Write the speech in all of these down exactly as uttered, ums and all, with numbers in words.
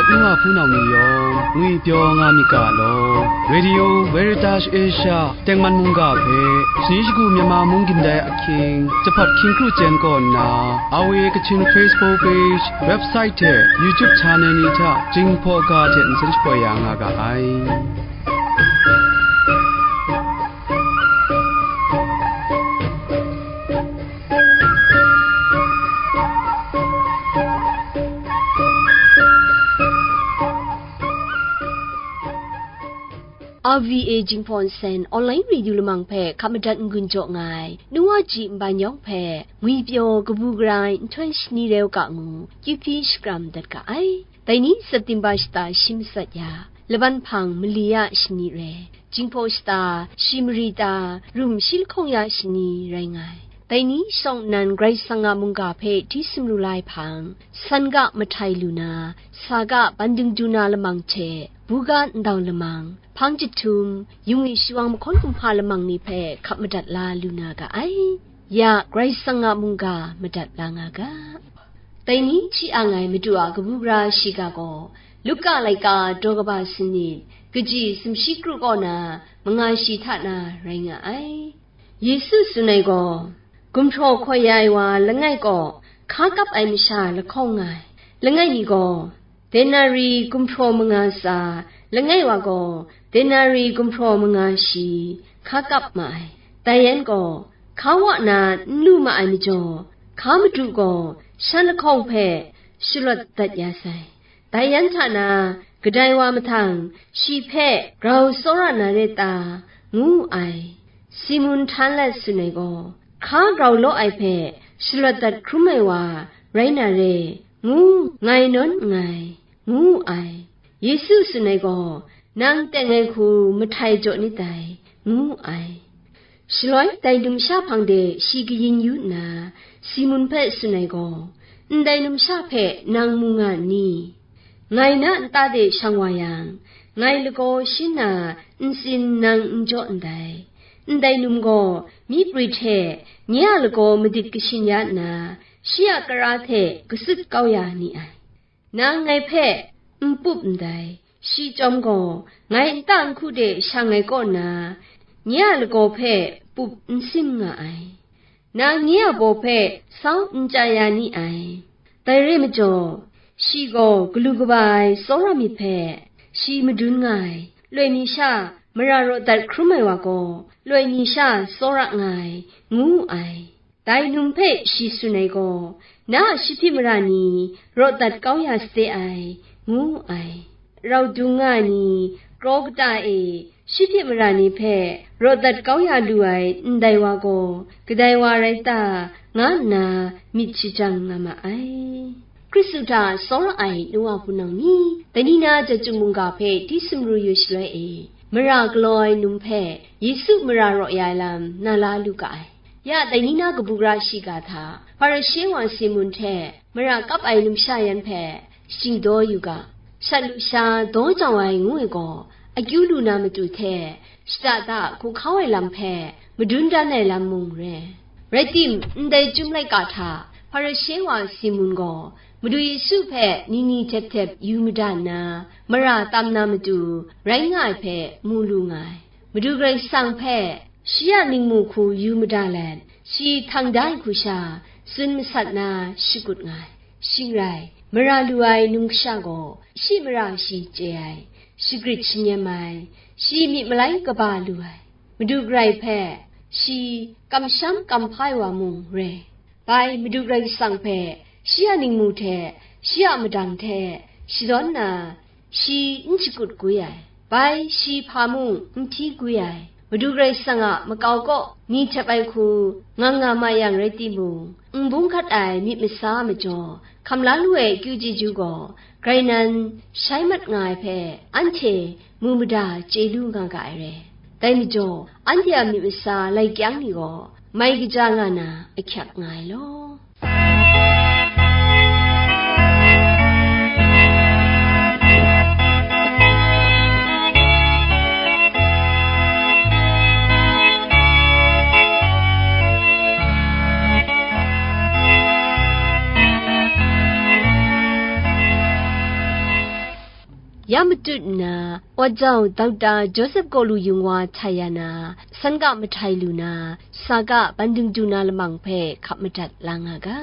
Nu wa hpunau ni yawng ngwipyaw nga myit ga law, Radio Veritas Asia tengman mungga hpe shani shagu Myanmar mung gindai ahkying, jahpat hkying kru chyen kaw nna, R V A Kachin Facebook page, website hte YouTube channel ni hta Jinghpaw ga hte nsen shapoi ya nga ga ai. R V A Jinghpaw Nsen Online Radio Lamang hpe hkap madat n-gun jaw nga ai, nu wa ji nban yawng hpe ngwipyaw kabu gara ai nhtoi shani rau ga ngu, kyuhpyi shakram dat ga ai. Dai ni September shata shi matsat ya, laban hpang mali ya shani rai, Jinghpaw shata shi mari ta rum shi lahkawng ya shani rai nga ai. Dai ni shawng nnan Karai Kasang a mungga hpe hti sumru la ai hpang, san ga mahtai lu na, sa ga ban dingdu na lamang hte, buga ndau lamang, hpang jahtum, yung e shawang mahkawn kumhpa lamang ni hpe hkap madat la lu na ga ai. Ya Karai Kasang a mungga madat la nga ga. Dai ni hti ang ai Madu a kabu gara shiga gaw, Luka laika daw kaba sanit, kaji sumshi kru kaw na, manga shi hta na rai nga ai. Yesu tsun ai gaw, gumhpraw hkaw ya ai wa langai kaw hka kap ai masha lahkawng nga ai. Langai mi gaw, denari gumhpraw manga tsa, langai wa gaw denari gumhpraw manga shi hka kap ma ai. Dai yan gaw, hka wa na n lu ma ai majaw, hka madu gaw shan lahkawng hpe shalawt dat ya sai. Dai yan hta na, kadai wa mahtang shi hpe grau tsawra na re ta, ngu wu ai. Simun htan let tsun ai gaw, hka grau law ai hpe shalawt dat hkrum ai wa rai na re, ngu ngai nawn nngai, ngu wu ai. Yesu tsun ai gaw, nang teng ai hku mahtai jaw nit dai, ngu wu ai. Shaloi dai numsha hpang de shi kayin yu nna, Simun hpe tsun ai gaw, ndai numsha hpe nang mu nga n ni? Ngai na nta de shang wa yang, ngai lagaw shin na ntsin nang n jaw ndai. Ndai num gaw myi prwi hte nye a lagaw madit kashin ya nna, shi a kara hte kasut kau ya ni ai. Nang ngai hpe n pup ndai, shi chyawm gaw ngai nta nhku de shang ai kaw na, nye a lagaw hpe pup n sim nga ai. Nang nye a baw hpe sau n chya ya ni ai. Dai re majaw, shi gaw galu kaba ai tsawra myit hpe shi madun nga ai, loi mi sha mara raw dat hkrum ai wa gaw, loi mi sha tsawra nga ai, ngu wu ai. Dai num hpe shi tsun ai gaw, na a shahpit mara ni raw dat kau ya sade ai, ngu wu ai. Rau dung nga ai ni kraw kata e shahpit mara ni hpe raw dat kau ya lu ai ndai wa gaw, kadai wa rai ta, nga nna myit shajang nga ma ai. Hkristu hta tsawra ai nu wa hpunau ni, dai ni na Chyum mungga hpe hti sumru yu shaloi e, mara galaw ai num hpe Yesu mara raw ya ai lam na la lu ga ai. Ya dai ni na kabu gara shiga hta, Hparishe wa Simun hte mara kap ai numsha yan hpe shingdaw yu ga. Shat lusha daw jau ai ngu ai gaw, akyu lu na matu hte, shada da hku hkau ai lam hpe madun dan ai lam mung re. Rai tim, ndai Chyum laika hta Hparishe wa Simun gaw Madu Yesu hpe ni ni htep htep yu mada nna, mara tam na matu rai nga ai hpe mu lu nga ai. Madu Karai Kasang hpe shi a ningmu hku yu mada let, shi htang da ai hku sha tsun masat na shakut nga ai. Shing rai, mara lu ai num kasha gaw, shi mara shi chye ai, shagrit shanyem ai, shi myit malai kaba lu ai, Madu Karai hpe shi kamsham kamhpa ai wa mung re. Bai Madu Karai Kasang hpe shi a ningmu hte, shi a madang hte shadawn na, shi n shakut gwi ai, bai shi hpa mung n hti gwi ai. Madu Karai Kasang a makau kaw ni htep ai hku ngang nga ma yang rai timung, n bung hkat ai myit masa majaw, hkam la lu ai akyu chyeju gaw, grai nan shai mat nga ai hpe anhte mu mada chye lu nga ga ai re. Dai majaw, anhte a myit masa lai kyang ni gaw, mai kaja nga na ahkyak nga ai law. a matut nna, Wajau Dokta Joseph Kalu Yung Wa Htayana, Sanka Mahtai Lu Na, Saka Bandung Du Na Lamang hpe hkap madat la nga ga.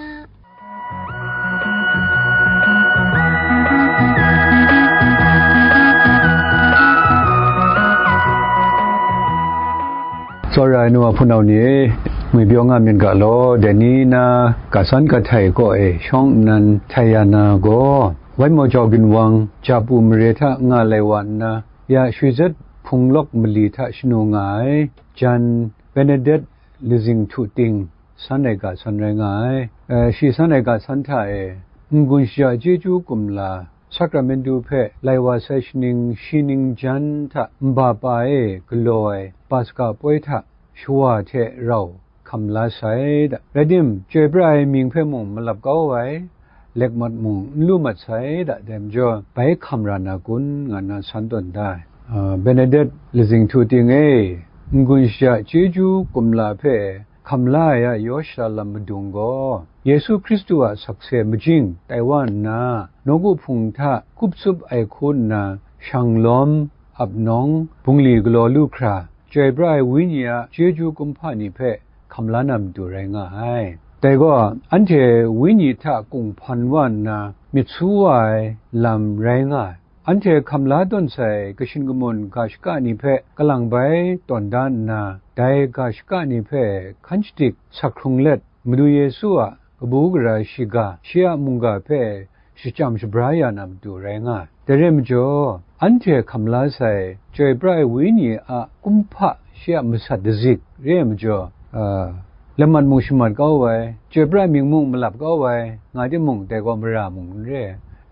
Tsawra ai nu a hpunau ni e, ngwi pyaw nga myit ga law, dai ni na ga san ga htai kaw e shawng nnan htai ya na gaw, Wai Maw Jau Ginwang, Japu mare hta nga lai wa nna, ya Shwi Zet Hpung Lawk mali hta shanu nga ai, jan Benedict Lazing Htu Ting, san ai ga san rai nga ai. Eh, shi san ai ga san hta e, n-gun shaja chyeju kumla, Sacramentu hpe lai wa sai shaning shi ning jan hta nba pa e galaw ai Paska poi hta shawa hte rau hkam la sai da. Rai tim, chyoi pra ai mying hpe mung malap kau ai, lekmat mung n lu mat sai da, dai majaw, bai hkam ra na kun, nga nna san tawn da ai. Ah, Benedict Lazing Htu Ting e, n-gun shaja chyeju kumla hpe hkam la ai a yaw shara lam madung gaw, Yesu Hkristu a sakse majing tai wa nna, nawku hpung hta kup tsup ai hku nna, shang lawm, ap nawng, bungli galaw lu hkra, chyoi pra ai Wenyi a chyeju kumhpa ni hpe hkam la na matu rai nga ai. Dai gaw, anhte Wenyi hta kunghpan wa nna, myit su wa ai lam rai nga ai. Anhte hkam la tawn sai kashin kamun ga shaka ni hpe kalang bai tawn da nna, dai ga shaka ni hpe hkan shadik sak hkrung let, Madu Yesu a kabu gara shiga, shi a mungga hpe shachyam shabra ya na matu rai nga ai. Dai rai majaw, anhte hkam la sai chyoi pra ai Wenyi a kumhpa shi a masat dazik re ai majaw, a, lamat mung shamat kau ai, chyoi pra ai mying mung malap kau ai, nga timung, dai gaw mara mung n re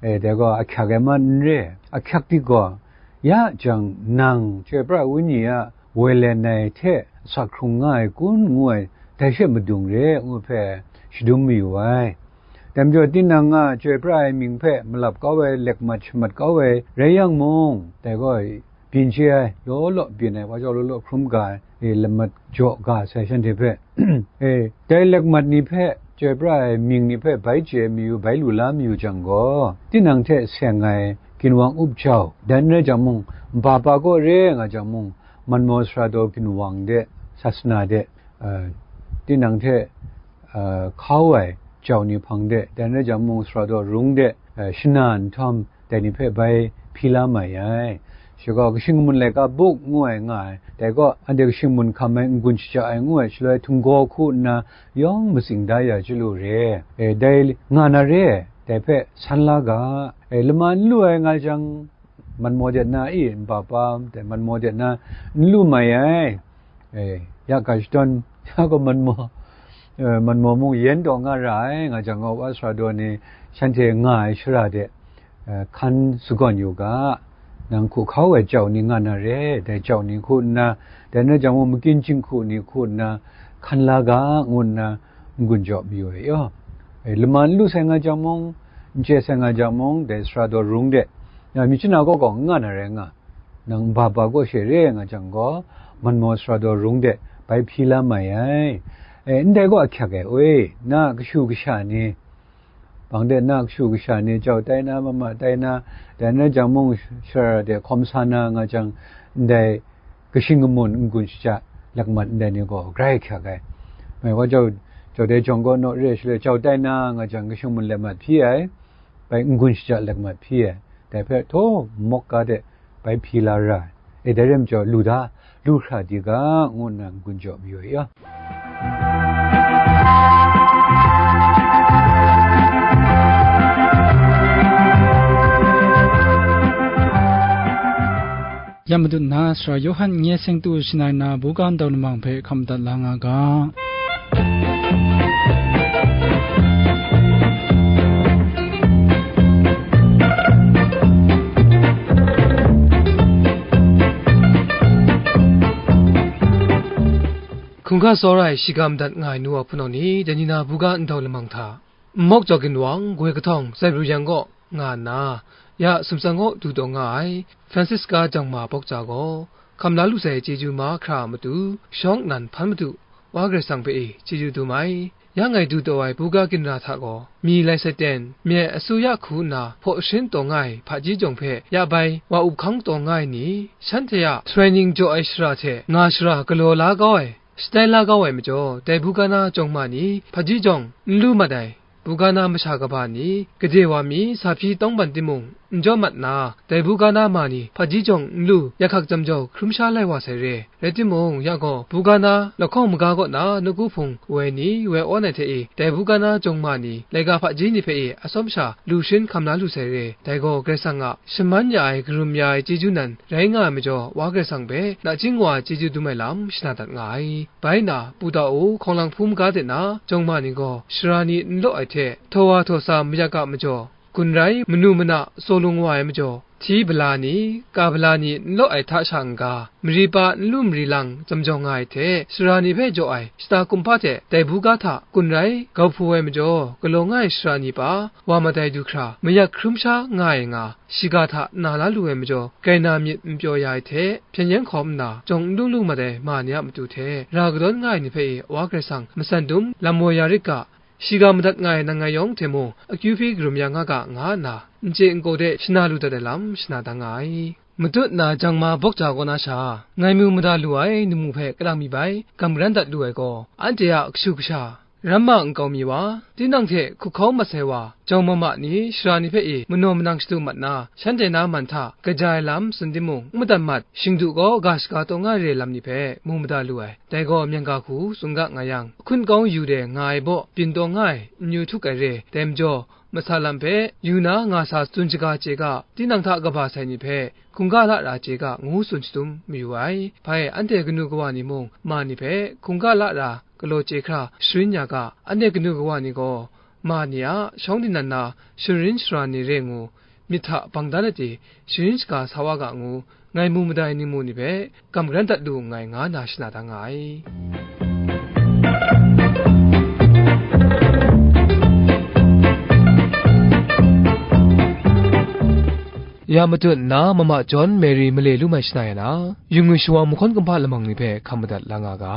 ai, e, dai gaw ahkyak ai man n re ai, ahkyak di gaw, ya jang nang chyoi pra ai Wenyi a woi len ai hte asak hkrung nga ai kun, ngu ai, dai she madung re, ngu hpe shadum mayu ai. Dai majaw, tinang a chyoi pra ai mying hpe malap kau ai, lekmat shamat kau ai rai yang mung, dai gaw byin chye ai, law law byin ai, wa jau law law hkrum ga ai, e, lamat jaw ga sai shanhte hpe, e, dai lekmat ni hpe, chyoi pra ai mying ni hpe bai chye mayu, bai lu la mayu jang gaw, tinang hte seng ai ginwang up jau, dai n rai jang mung, nba pa kaw re nga jang mung, manmaw sara daw ginwang de, sasana de, a, tinang hte, a, hkau ai jau ni hpang de, dai n rai jang mung, sara daw rung de, a, shana nhtawm, dai ni hpe bai hpyi la mai ai. Shi gaw, kashing kamun laika buk ngu ai nga ai. Dai gaw, anhte kashing kamun hkam ai, n-gun shaja ai ngu ai, shaloi htinggaw hku nna yawng matsing da ya chyalu re. E, dai nga na re, dai hpe san la ga. E, lama n lu ai nga jang, manmaw de na i, nba pa, dai manmaw de na n lu mai ai. E, ya ga shadawn, ya gaw manmaw, e, manmaw mung yen taw nga ra ai, nga jang gaw, wa sara daw ni shanhte nga ai shara de, e, hkan sagawn yu ga, nang hku hkau ai jau ni nga na re, dai jau ni hku nna, dai na jang mung, makyin jinghku ni hku nna, hkan la ga, ngu nna, n-gun jaw mayu ai yaw. E, lama n lu sai nga jang mung, n chye sai nga jang mung, dai sara daw rung de, ya, myit chana kaw gaw n nga na rai nga, nang nba pa kaw she re nga jang gaw, manmaw sara daw rung de bai hpyi la mai ai. E, ndai gaw ahkyak ai, oi, na kashu kasha ni, bang de na kashu kasha ni jau tai na, mama tai na, dai na jang mung, shara de hkawm sa na nga jang, ndai kashing kamun n-gun shaja lakmat ndai ni gaw grai ahkyak ai. Mai wa jau, jau dai jawng gaw naw re ai shaloi jau tai na nga jang, kashing kamun lakmat hpyi ai, bai n-gun shaja lakmat hpyi ai, dai hpe htaw mawk ga de bai hpyi la ra ai. E, dai rai majaw, lu da, lu hkra di ga, ngu nna n-gun jaw mayu ai yaw. Ya madat na, Sara Yawhan nye seng tu shanai na buga ndau lamang hpe hkam dat la nga ga. Hkungga tsawra ai shiga madat nga ai nu wa hpunau ni, dai ni na buga ndau lamang hta, Nmawk Jau Ginwang, Goi Kahtawng, Zaibru Yang kaw nga nna, ya sumsang kaw du taw nga ai Francisca Jangma Bawk Ca gaw, hkam la lu sai chyeju mahkra a matu, shawng nnan hpan matu, Wa Karai Kasang hpe e chyeju dum ai. Ya ngai du taw ai buga ginra hta gaw, mi lai Satan, mye asu ya hku nna hpaw sharin taw nga ai hpaji jawng hpe ya bai wa up hkang taw nga ai ni, shanhte a training jaw ai shara hte nga shara galaw la kau ai, shatai la kau ai majaw, dai buga na jawng ma ni hpaji jawng n lu mat ai, buga na masha kaba ni, gade wa mi sa hpyi tawng ban timung, n jaw mat nna, dai buga na ma ni hpaji jawng n lu, ya hkak jam jau hkrum sha lai wa sai re. Rai timung, ya gaw, buga na lahkawng maga kaw na nawku hpung woi ni, woi awn ai hte e, dai buga na jawng ma ni, laika hpaji ni hpe e, atsawm sha lu sharin hkam la lu sai re. Dai gaw, Karai Kasang a shaman ya ai, karum ya ai chyeju nan rai nga ai majaw, Wa Karai Kasang hpe nachying wa ai chyeju dum ai lam shana dat nga ai. Bai nna, Pu Dau, hkawng lang hpu maga de na jawng ma ni gaw, sara ni n law ai hte, htaw wa htaw sa mayak a majaw, gun rai, manu mana tsaw lung wa ai majaw, hti bala ni, ka bala ni n law ai hta sha n-ga, mari pa n lu mari lang jam jawng nga ai hte, sara ni hpe jaw ai shata kumhpa hte dai buga hta gun rai, gau hpu ai majaw, galaw nga ai sara ni pa, wa madai du hkra, mayak hkrum sha nga ai nga, shiga hta na la lu ai majaw, grai na myit n pyaw ya ai hte, hpyen yen hkawm nna, jawng n lu lu mat ai ma ni a matu hte, ra kadawn nga ai ni hpe e, Wa Karai Kasang matsan dum lam woi ya rit ga, shiga madat nga ai nan ngai yawng hte mung, akyu hpyi karum ya nga ga, nga nna, n chye n kaw de shana lu dat ai lam shana da nga ai. Matut na jang ma bawk ja kaw na sha, ngai mu mada lu ai ni mu hpe kalang mi bai, gam garan dat lu ai gaw, anhte a kashu kasha, ramma nkau mi wa, tinang hte hkuhkau masai wa, jawng mama ni, sara ni hpe e manaw manang shadu mat na, shanhte na man hta kaja ai lam tsun timung, n madat mat, shingdu gaw ga shaga taw nga ai re lam ni hpe mu mada lu ai. Dai gaw, myen ga hku tsun ga nga yang, ahkun kau yu de nga ai baw, byin taw nga ai, n yu htuk ai re, dai majaw, masa lam hpe yu na nga sa tsun shaga chye ga, tinang hta kaba sai ni hpe hkungga la ra chye ga, ngu tsun shadum mayu ai. Bai anhte kanu kawa ni mung, ma ni hpe hkungga la ra galaw chye hkra sharin ya ga, anhte kanu kawa ni gaw, ma ni a shawng dinan na sharin shara ni re ngu, myit hta bang dan ai hte sharin shaga sa wa ga ngu, ngai mu mada ai ni mu ni hpe gam garan dat lu nngai, nga na shana da nga ai. Ya matut nna, mama John Mary male lu mai shana ya na, yu ngwi shawa mahkawn kumhpa lamang ni hpe hkam madat la nga ga.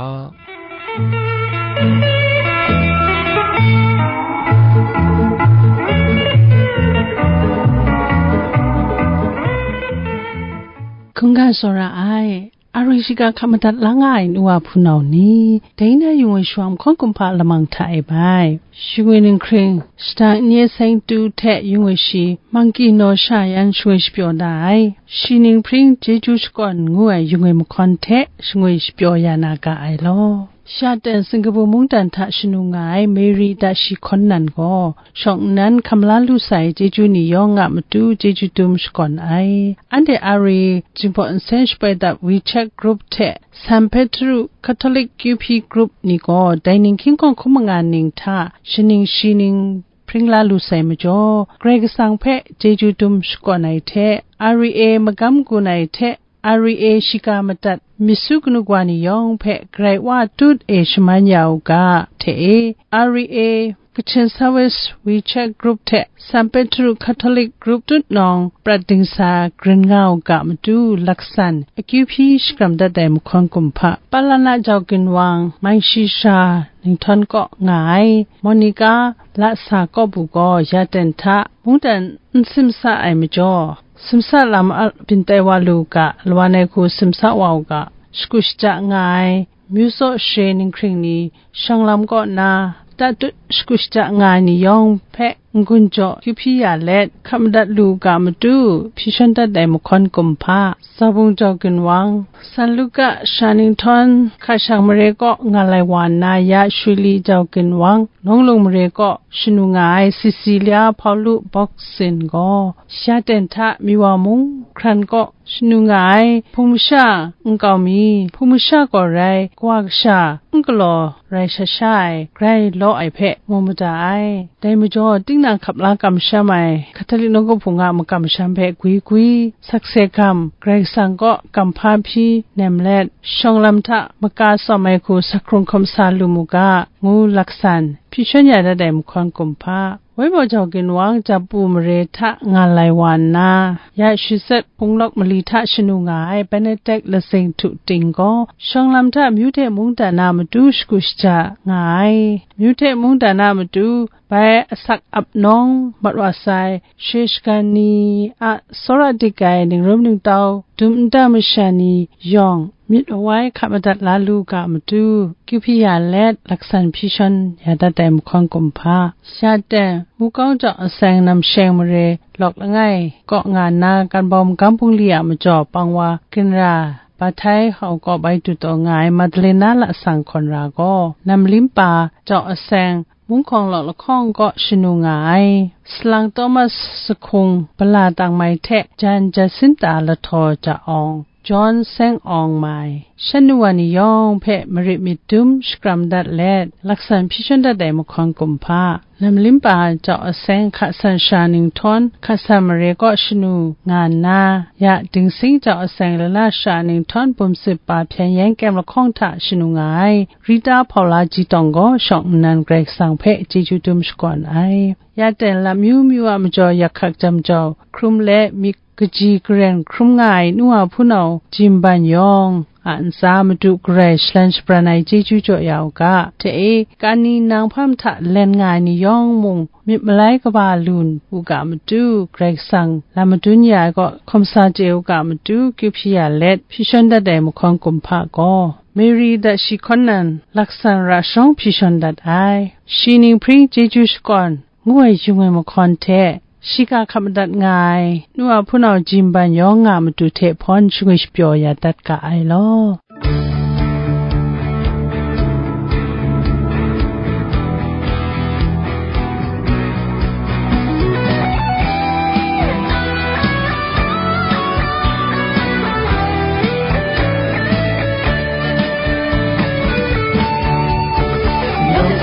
Hkungga tsawra ai, arwi shiga hkam madat la nga ai nu wa hpunau ni, dai na yu ngwi shawa mahkawn kumhpa lamang hta e bai, yu ngwi ninghkring, shata n ye seng tu hte yu ngwi shi, Mangki naw sha yan shangwi shapyaw da ai, shi ning hpring chyeju shakawn ngu ai yu ngwi mahkawn hte shangwi shapyaw ya na ga ai law. Shaten Singkapu mungdan hta shanu nga ai Mary da shi hkawn nan gaw, shawng nnan hkam la lu sai chyeju ni yawng a matu chyeju dum shakawn ai. Anhte a re, Jinghpaw Nsen Shapoi Dap WeChat group hte San Petru Catholic Q P group ni gaw, dai ning hkying hkawng hkum manga ning hta, shaning shi ning hpring la lu sai majaw, Karai Kasang hpe chyeju dum shakawn ai hte, R E A magam gun ai hte, R E A shiga madat myit su kanu kawa ni yawng hpe Karai Wa tut e shaman ya u ga, hte e, R E A Kachin Service WeChat group hte San Petru Catholic group tut nawng prat dingsa grin nga u ga matu laksan akyu hpyi shakram dat ai mahkawn kumhpa, Palana Jau Ginwang, Mai Shisha, Ninghtawng kaw nga ai Monica Lasa Kawpu gaw ya ten hta mungdan n simsa ai majaw, simsa lam a byin tai wa lu u ga, lawan ai hku simsa wa u ga, shagu shaja nga ai, myu tsaw share ninghkring ni shawng lam kaw na, tatut shagu shaja nga ai ni yawng hpe n-gun jaw kyu hpyi ya let, hkap madat lu u ga matu hpyi shawn dat ai mahkawn kumhpa, Zabung Jau Ginwang, San Luka Sha Ninghtawng, Hkashang mare kaw nga lai wa nna ya Shuli Jau Ginwang, Nawng Lung mare kaw shanu nga ai Cecilia Hpaulu Boksin gaw, ya ten hta Miwa mung hkran kaw shanu nga ai hpung masha nkau mi, hpung masha gaw rai, kawa kasha n galaw rai shat sha ai, grai law ai hpe mu mada ai. Dai majaw, tinang hkap la kamsham ai Hkatali nawku hpung a makam masham hpe gwi gwi, sakse gam, Karai Kasang kaw kamhpa hpyi nem let, shawng lam hta maka tsawm ai hku sa hkrung hkum sa lu mu ga, ngu laksan, Hpyi shawn ya dat ai mahkawn kumhpa, Waimaw jau ginwang Japu mare hta nga lai wa nna, ya shi sat hpung lawk mali hta shanu nga ai Benedict lasing htu ting gaw, shawng lam hta Myu hte mungdan a matu shagu shaja nga ai. Myu hte mungdan a matu bai asak ap nawng mat wa sai, she shagan ni a tsawra dik ai ningrum ningtau, dum nta masha ni yawng, myit awai hka madat la lu ga matu, kyu hpyi ya let, laksan hpyi shawn ya dat ai mahkawn kumhpa. Ya ten, Wukau jau aseng Namsheng mare lawk langai kaw nga nna, Ganbawm Gam Bungli a majaw pang wa ginra Bathai Hau kaw bai du taw nga ai Madalena lasang hkawn ra gaw, Namlimpa jau aseng Munghkawng Lawk lahkawng kaw shanu nga ai. Salang Thomas Sahkung, Bala Tang Mai hte Jan Jacinta Lahtaw Ja Awng, John Seng Awng Mai, shan nu wa ni yawng hpe marit myit dum shakram dat let, laksan hpyi shawn dat ai mahkawn kumhpa, Namlimpa jau aseng hka san sha ninghtawng hka san mare kaw shanu nga nna, ya Dingsing jau aseng lana sha ninghtawng bum sip pa hpyen yan kyem lahkawng hta shanu nga ai, Rita Hpaula Ji Tawng gaw shawng nnan Karai Kasang hpe chyeju dum shakawn ai. Ya ten lam myu myu a majaw yak hkak jam jau hkrum let, myit kaji karen hkrum nga ai nu wa hpunau Jimban yawng a ntsa Madu Karai shalan shabran ai chyeju jaw ya u ga, hte e, Kani nang hpam hta len nga ai ni yawng mung, myit malai kaba lu u ga matu, Karai Kasang lam madun ya ai kaw hkawm sa chye u ga matu, kyu hpyi ya let, hpyi shawn dat ai mahkawn kumhpa gaw, Mary dat shi hkawn nan laksan ra sharawng hpyi shawn dat ai. Shi ning hpring chyeju shakawn, ngu ai yung ai mahkawn hte, shiga hkap madat nga ai nu wa hpunau Jimban yawng nga matu hte hpawn shangwi shapyaw ya dat ga ai law.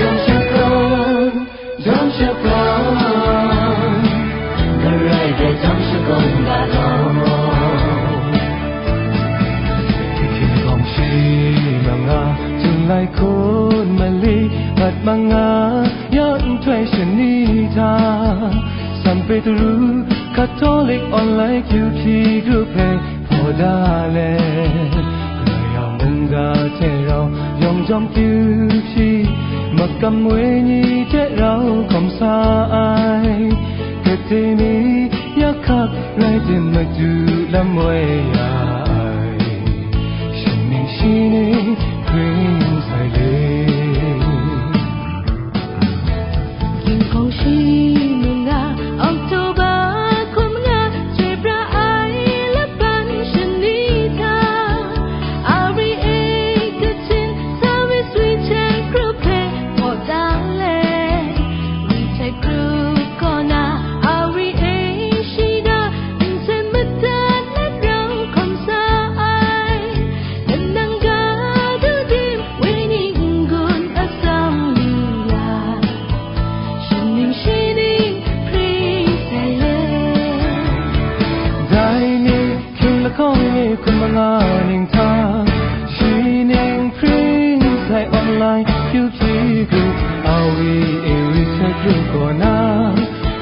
Jam shakawn, jam shakawn, Karai hpe jam shakawn ga law. Hkinggawng shi manga, Jun lai hkun mali, mat manga, ya nhtoi shani hta, San Petru, Catholic online Q T group hpe, Hpaw da let, Karai a mungga hte rau yawng jawm kyu hpyi, makam wenyi hte rau hkawm sa ai, Katemi ya hkak rai tim, Madu lam woi ya ai, shi ning shi ning hpring sai le. Ginhkawng shi manga, October hkum nga, chyoi pra ai laban shani hta, R E A Kachin Service WeChat group hpe hpaw da let, WeChat group kaw na R E A shida nsen madat let rau hkawm sa ai, kanang ga du dim, Wenyi n-gun atsam lu ya, shi ning shi ning hpring sai let. Dai ni hkying lahkawng ni hkun manga ning hta, shi ning hpring sai online Q T group, R E A WeChat group kaw na,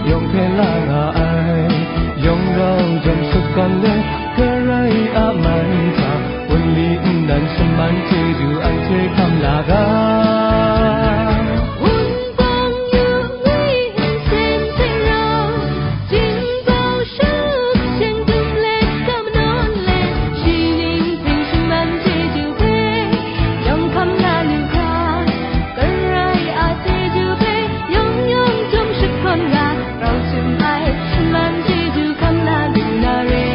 yawng hpe la nga ai, yawng rau jawm shakawn let, Karai a man hta, wunli nnan shaman chyeju anhte hkam la ga. Wunpawng yu wi nsen hte rau, Jingbau shut sheng dum let, kam nawn let, shi ning hpring shaman chyeju hpe, yawng hkam la lu hkra, Karai a chyeju hpe yawng yawng jawm shakawn ga, rau chyum ai shaman chyeju hkam la lu na re.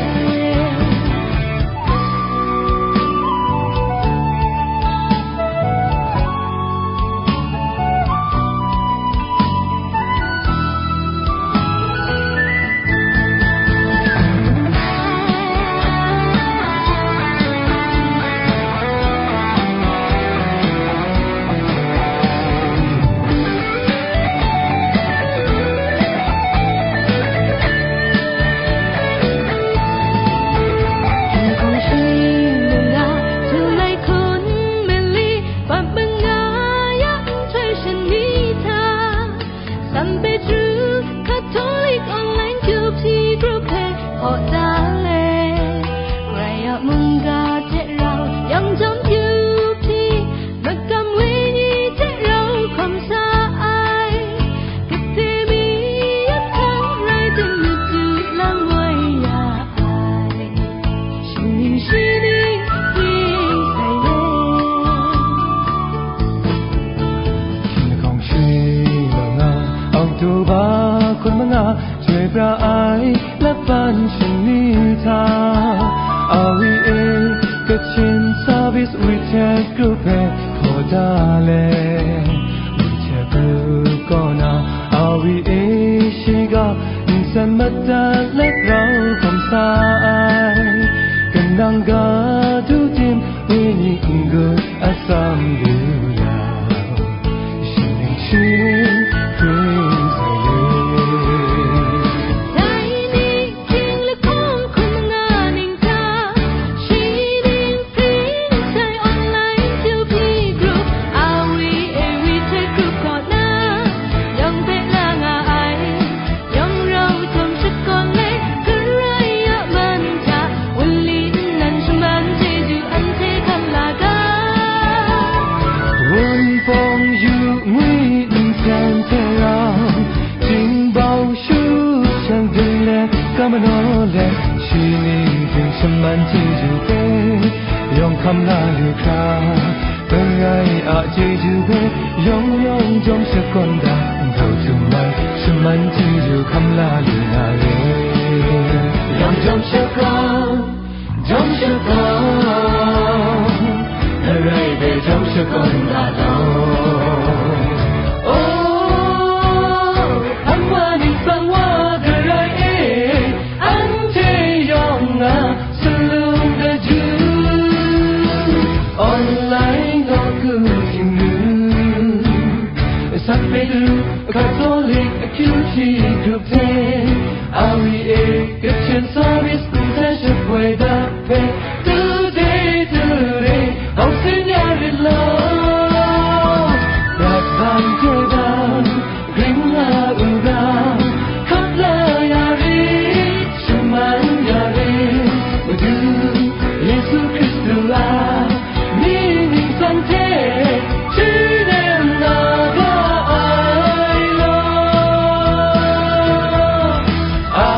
WeChat group hpe hkaw da let, WeChat group kaw na awi e shiga nsen madat let rau hkawm sa ai. Kanang ga du tim, wenyi n-gun atsam lu yang, shing ning shing hpring sai lu. Dai ni Ting lahkawng hkum nga ning hta, shi ning hpring sai online Q P group, awi e WeChat group kaw na, yawng hpe la nga ai, yawng rau jawm shakawn let, Karai a man hta, wunli nnan shaman chyeju anhte hkam la ga. Wunpawng yu ngwi nsen hte rau, Jingbau shu shang ding let, kamanaw let, shi ning ting shaman chyeju hpe, yawng hkam la lu hkra, Karai a chyeju hpe, yawng yawng jawm shakawn da, nkau htum ai, shaman chyeju hkam la lu na re. Yawng jawm shakawn, jawm shakawn, Karai hpe jawm shakawn ga law. O, Ama ningsang wa Karai e, anhte yawng a salung kaju, online nawku htingnu, San Petru Catholic Q T group hte, R E A Christian Service group hte shapoi da hpe, today, today, hau sin ya rit law. Rat bang hte bang, gring la u ga, hkap la ya rit, shaman ya rit, Madu Yesu Hkristu a mying ningsang hte, shi nem na ga ai law. A,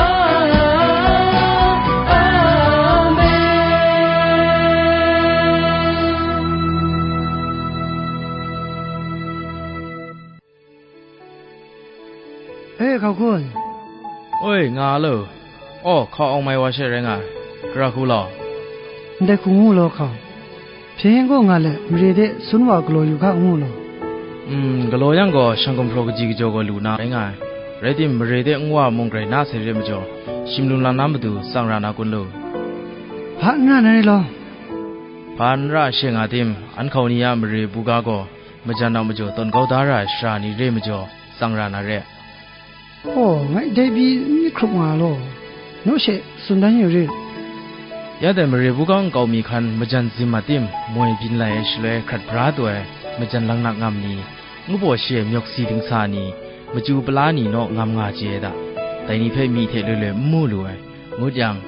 a, a, amen. E, hkau hku ai. Oi, nga lo. Aw, hkau awng mai wa she rai nga ai. Gara hku law. Ndai hku ngu law hkau. Hpyen gaw nga let, mare de sun wa galaw yu ga ngu law. Mm, galaw yang gaw, shang gumhpraw kaji kajaw gaw lu na rai nga ai. Rai tim, mare de nwa mung grai na sai re majaw, shim lum lam na matu tsang ra na kun lu? Hpa n ra na re law. Hpa n ra she nga tim, an hkau ni a mare buga gaw, majan a majaw tawn kau da ra ai sara ni re majaw, tsang ra na re. Aw, ngai dai pyi n myit hkrup nga law, naw she tsun dan yu rit. Ya dai mare buga nkau mi hkan majan zim a tim, moi byin lai ai shaloi hkrat bra taw ai majan laknak ngam ni, ngu baw shi ai myawk si dingsa ni, machyu pala ni naw ngam nga chye ai da. Dai ni hpe myi hte loi loi n mu lu ai. Ngut yang,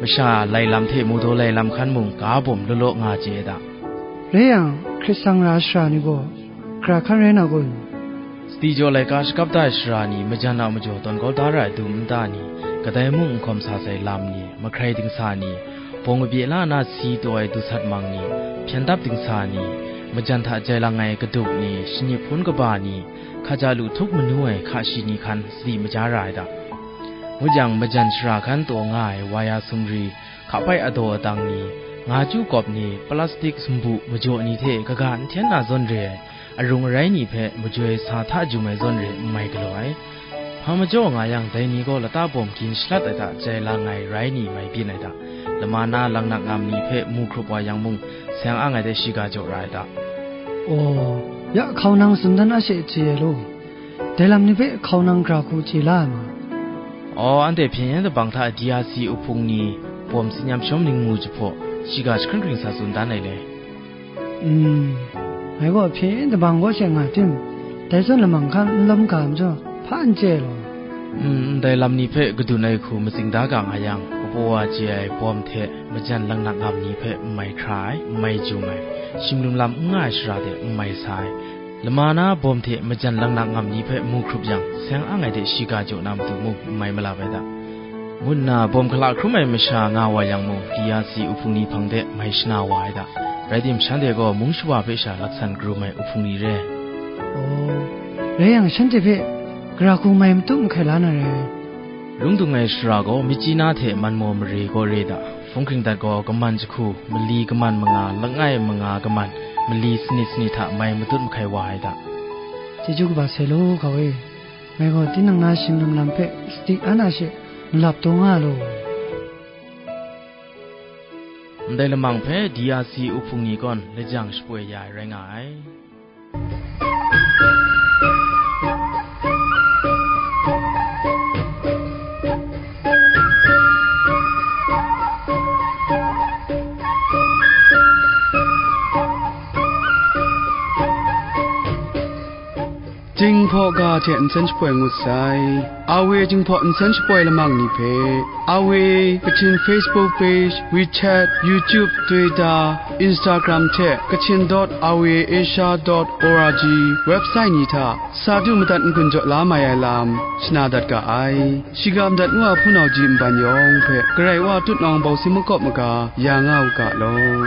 masha lai lam hte maudaw lai lam hkan mung ga bawm law law nga chye ai da. Rai yang, hkrit sang ra ai sara ni gaw, gara hkan rai na kun? Sadi jaw laika shakap da ai sara ni, majan a majaw tawn kau da ra ai dum nta ni, kadai mung n hkawm sa sai lam ni, mahkrai dingsa ni, bawng kabye la na si taw ai dusat mang ni, hpyen dap dingsa ni, majan hta jai lang ai kaduk ni, shanip hpun kaba ni, hkaja lu htup manu ai hka shi ni hkan sadi maja ra ai da. Ngut yang, majan shara hkan taw nga ai waya sumri, hkapai adaw adang ni, nga chyu kawp ni, plastik sumbu majaw ni hte kaga n hten na zawn re ai, arung arai ni hpe majoi sa hta jum ai zawn re n mai galaw ai. Hpa majaw nga yang, dai ni gaw lata bawm gin shalat ai hta jai lang ai rai ni mai byin ai hta, lama na laknak ngam ni hpe mu hkrup wa yang mung, seng ang ai de shiga jaw ra ai hta. Aw, ya hkau nang tsun dan a she chye ai law. Dai lam ni hpe hkau nang gara hku chye la ai ma? Aw, anhte hpyen yen dabang hta D R C uhpung ni bawm tsin yam shawm ningmu jahpaw, shiga jahkring hkring sa tsun dan ai le. Mm, ngai gaw hpyen yen dabang kaw she nga tim, dai zawn lamang hkan n lawm ga majaw, hpa n chye ai law. Mm, ndai lam ni hpe kadun ai hku matsing da ga nga yang, kapaw wa chye ai bawm hte majan laknak ngam ni hpe n mai hkra ai, n mai jum ai, shim lum lam n nga ai shara de n mai sa ai, lama na bawm hte majan laknak ngam ni hpe mu hkrup yang, seng ang ai de shiga jaw na matu mung n mai malap ai da. Ngu nna bawm hkala hkrum ai masha nga wa yang mung, D R C uhpung ni hpang de mai shana wa ai da. Rai tim, shanhte gaw mung shawa hpe sha laksan karum ai uhpung ni re. Aw, rai yang, shanhte hpe gara hku mai matu mahkai la na rai. Lung dung ai shara gaw, Myitkyina hte Manmaw mare kaw re da. Hpung hkring dat gaw kaman jahku, mali kaman manga, langai manga kaman, mali sanit sanit hta mai matut mahkai wa ai da. Chyeju kaba sai law, hkau e. Ngai gaw tinang na shing lam lam hpe sadi an a she malap taw nga law. Ndai lamang hpe D R C uhpung ni kawn lajang shapoi ya ai rai nga ai. Jinghpaw ga hte nsen shapoi ngut sai. Awe Jinghpaw nsen shapoi lamang ni hpe, Awe Kachin Facebook page, WeChat, YouTube, Twitter, Instagram hte Kachin dot awe asia dot org website ni hta sa du madat n-gun jaw la mai ai lam shana dat ga ai. Shiga madat nu a hpunau ji nban yawng hpe Karai Wa tutnawng bawsi makawp maga ya nga u ga law.